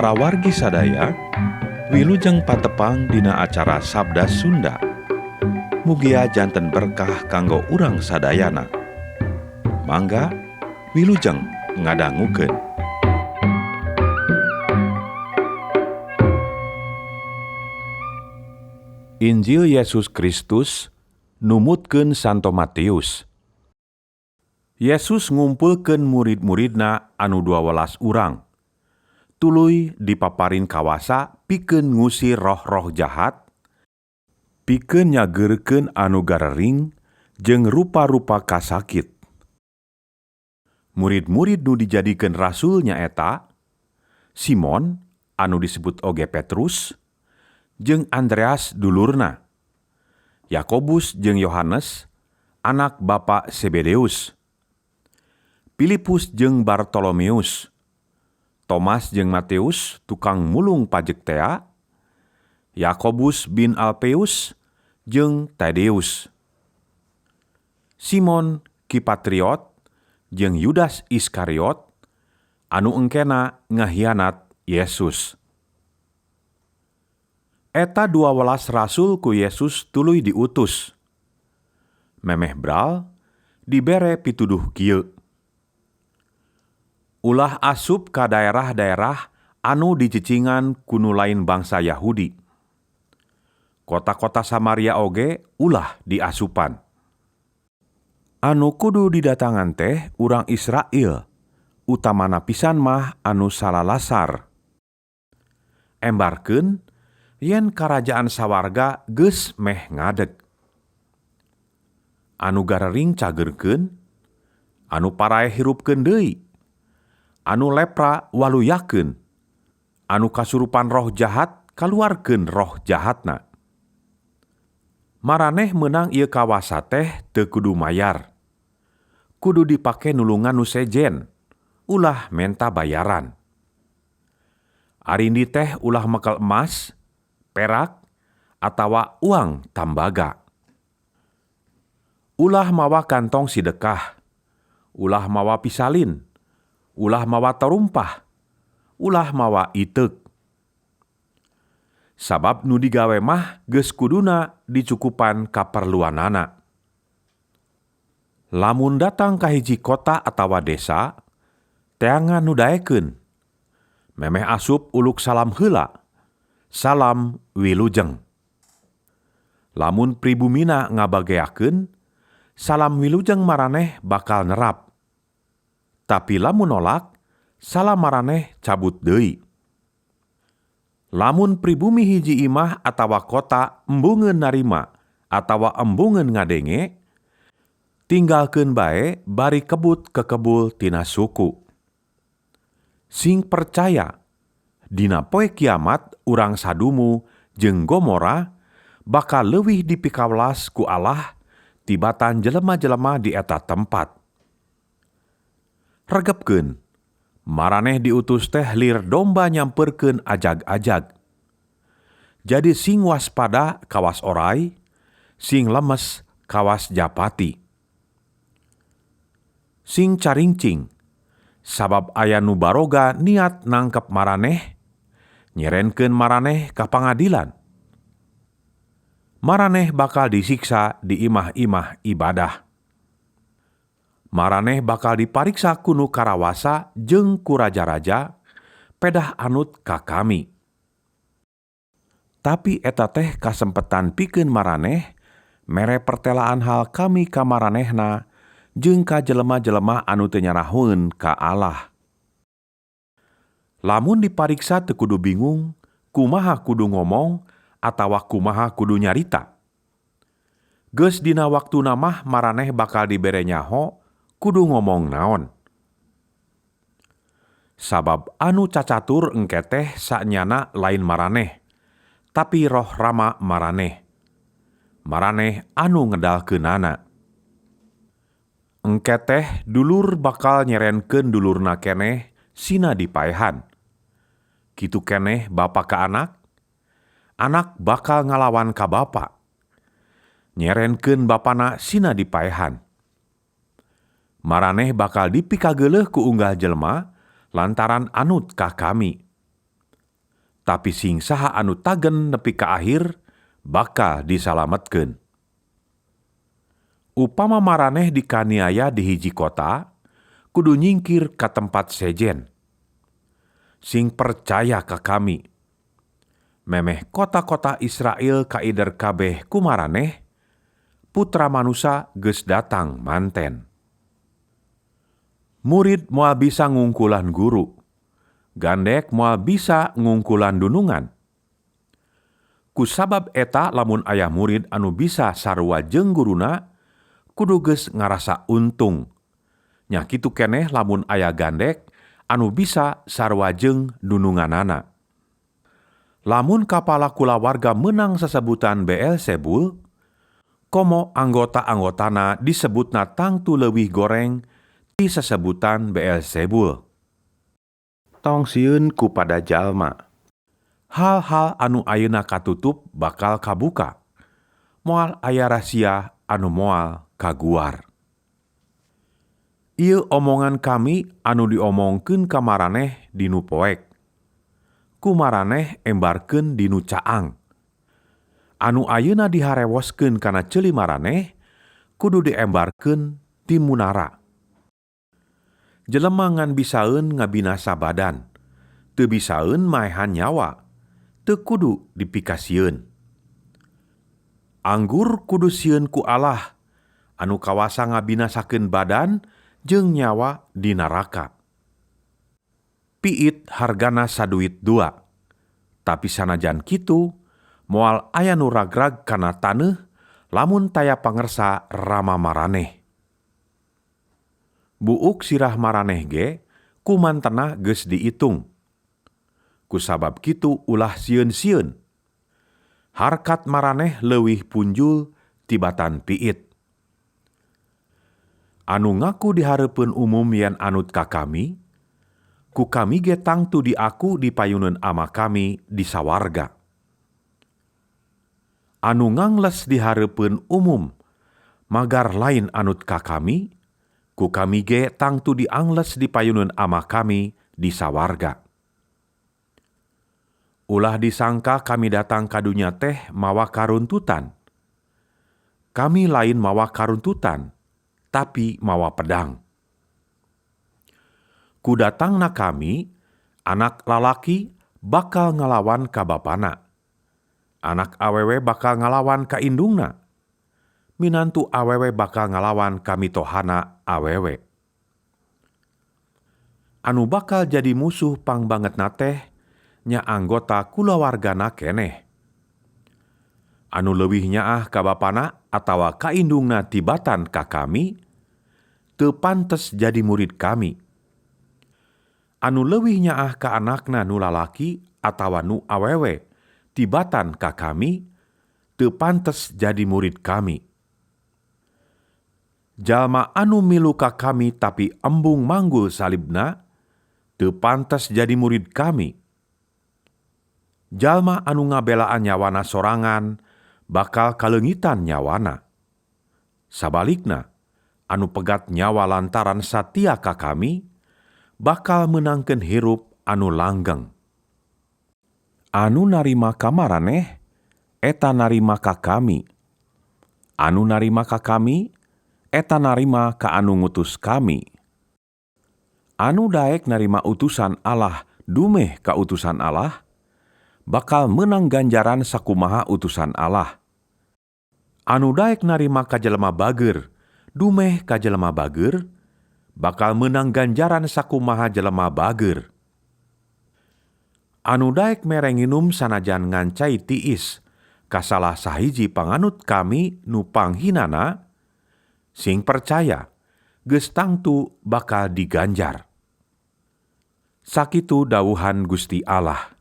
Para wargi sadaya, wilujeng patepang dina acara Sabda Sunda. Mugia janten berkah kanggo urang sadayana. Mangga wilujeng ngadangukeun. Injil Yesus Kristus numutkeun Santo Matius. Yesus ngumpulkeun murid-muridna anu 12 urang. Tuluy dipaparin kawasa pikeun ngusir roh-roh jahat, pikeun nyageurkeun anu garering jeung rupa-rupa kasakit. Murid-murid nu dijadikeun rasul nyaeta Simon anu disebut oge Petrus, jeung Andreas dulurna, Yakobus jeung Yohanes anak bapa Zebedeus, Filipus jeung Bartolomeus, Thomas jeung Matius tukang mulung pajek tea, Yakobus bin Alpeus jeung Tadeus, Simon Kipatriot jeung Yudas Iskariot anu engkena ngahianat Yesus. Eta 12 rasul ku Yesus tuluy diutus. Memeh bral dibere pituduh kieu. Ulah asup ka daerah-daerah anu dicicingan ku nu lain bangsa Yahudi. Kota-kota Samaria oge ulah diasupan. Anu kudu didatangan teh urang Israel, utamana pisan mah anu salalasar. Embarkeun yen karajaan sawarga geus meh ngadeg. Anu garering cageurkeun, anu paraeh hirupkeun deui, anu lepra waluyakeun, anu kasurupan roh jahat kaluarkeun roh jahatna. Maraneh meunang ieu kawasa teh teu kudu mayar. Kudu dipake nulungan nu sejen, ulah menta bayaran. Arindi teh ulah mekel emas, perak, atawa uang tambaga. Ulah mawa kantong sidekah, ulah mawa pisalin, ulah mawa tarumpah, ulah mawa iteuk. Sabab nu digawe mah geus kuduna dicukupan kaperluanana. Lamun datang ka hiji kota atawa desa, teangan nu daekeun. Memeh asup uluk salam heula, salam wilujeng. Lamun pribumina ngabageakeun, salam wilujeng maraneh bakal nerap. Tapi lamun nolak, salam maraneh cabut deui. Lamun pribumi hiji imah atawa kota embungeun narima atawa embungeun ngadenge, tinggalkeun bae bari kebut kekebul tina suku. Sing percaya, dina poe kiamat urang Sadumu jeung Gomora bakal leuwih dipikawelas ku Allah tibatan jelema-jelema di eta tempat. Regepkeun, maraneh diutus teh lir domba nyamperkeun ajag-ajag. Jadi sing waspada kawas orai, sing lemes kawas japati. Sing caringcing, sabab aya nu baroga niat nangkep maraneh, nyerenkeun maraneh ka pangadilan. Maraneh bakal disiksa di imah-imah ibadah. Maraneh bakal dipariksa ku nu karawasa jeung ku raja-raja, pedah anut ka kami. Tapi eta teh kasempetan pikeun maraneh, mere pertelaan hal kami ka maranehna jeung ka jelema-jelema anu teu nyarahoeun ka Allah. Lamun dipariksa teu kudu bingung, kumaha kudu ngomong atawa kumaha kudu nyarita. Geus dina waktuna mah maraneh bakal dibere nyaho kudu ngomong naon. Sabab anu cacatur engke teh sanyana lain maraneh, tapi roh rama maraneh. Maraneh anu ngedalkeunana. Engke teh dulur bakal nyerenkeun dulurna keneh sina dipaehan. Kitu keneh bapa ka anak, anak bakal ngalawan ka bapa. Nyerenkeun bapana sina dipaehan. Maraneh bakal dipikageuleuh ku unggal jelema lantaran anut ka kami. Tapi sing saha anu tagen nepi ka akhir bakal disalametkeun. Upama maraneh dikaniaya di hiji kota, kudu nyingkir ka tempat sejen. Sing percaya ka kami. Memeh kota-kota Israel kaider kabeh ku maraneh, Putra Manusa geus datang manten. Murid moal bisa ngungkulan guru, gandek moal bisa ngungkulan dunungan. Kusabab eta lamun aya murid anu bisa sarua jeung guruna, kudu geus ngarasa untung. Nya kitu keneh lamun aya gandek anu bisa sarua jeung dununganana. Lamun kapala kulawarga meunang sasebutan Beelzebul, komo anggota-anggotana disebutna tangtu leuwih goreng ti sasebutan Beelzebul. Tong sieun ku pada jalma. Hal-hal anu ayeuna katutup bakal kabuka. Moal aya rahasia anu moal kaguar. Ieu omongan kami anu diomongkeun ka maraneh dinu poek. Ku maraneh embarkeun dinu caang. Anu ayeuna diharewoskeun kana ceuli maraneh kudu diembarkeun ti munara. Jelema ngan bisaeun ngabinasa badan, teu bisaeun maehan nyawa, teu kudu dipikasieun. Anggur kudu sieun ku Allah, anu kawasa ngabinasakeun badan jeung nyawa di neraka. Piit hargana saduit dua, tapi sanajan kitu moal aya nu ragrag kana taneuh lamun taya pangersa rama maraneh. Buuk sirah maraneh ge kumantena geus diitung. Kusabab kitu ulah sieun-sieun. Harkat maraneh leuwih punjul tibatan piit. Anu ngaku di hareupeun umum yen anut ka kami, ku kami ge tangtu diaku di payuneun Ama kami di sawarga. Anu ngangles di hareupeun umum magar lain anut ka kami, ku kami ge tangtu diangles di payuneun Ama kami di sawarga. Ulah disangka kami datang ka dunya teh mawa karuntutan. Kami lain mawa karuntutan, tapi mawa pedang. Ku datangna kami, anak lalaki bakal ngalawan ka bapana. Anak awewe bakal ngalawan ka indungna. Minantu awewe bakal ngalawan ka mitohana awewe. Anu bakal jadi musuh pangbangetna teh nya anggota kulawargana keneh. Anu leuwih nyaah ka bapana atawa ka indungna tibatan ka kami, teu pantes jadi murid kami. Anu leuwih nyaah ka anakna nu lalaki atawa nu awewe tibatan ka kami, teu pantes jadi murid kami. Jalma anu milu ka kami tapi embung manggul salibna, teu pantes jadi murid kami. Jalma anu ngabelaan nyawana sorangan bakal kaleungitan nyawana. Sabalikna, anu pegat nyawa lantaran satia ka kami, bakal meunangkeun hirup anu langgeng. Anu narima ka maraneh, eta narima ka kami. Anu narima ka kami, eta narima ka anu ngutus kami. Anu daek narima utusan Allah dumeh ka utusan Allah, bakal meunang ganjaran sakumaha utusan Allah. Anu daek narima ka jelema bageur dumeh ka jelema bageur, bakal meunang ganjaran sakumaha jelema bageur. Anu daek mere nginum sanajan ngan cai tiis ka salah sahiji panganut kami nu panghinana, sing percaya geus tangtu bakal diganjar. Sakitu dawuhan Gusti Allah.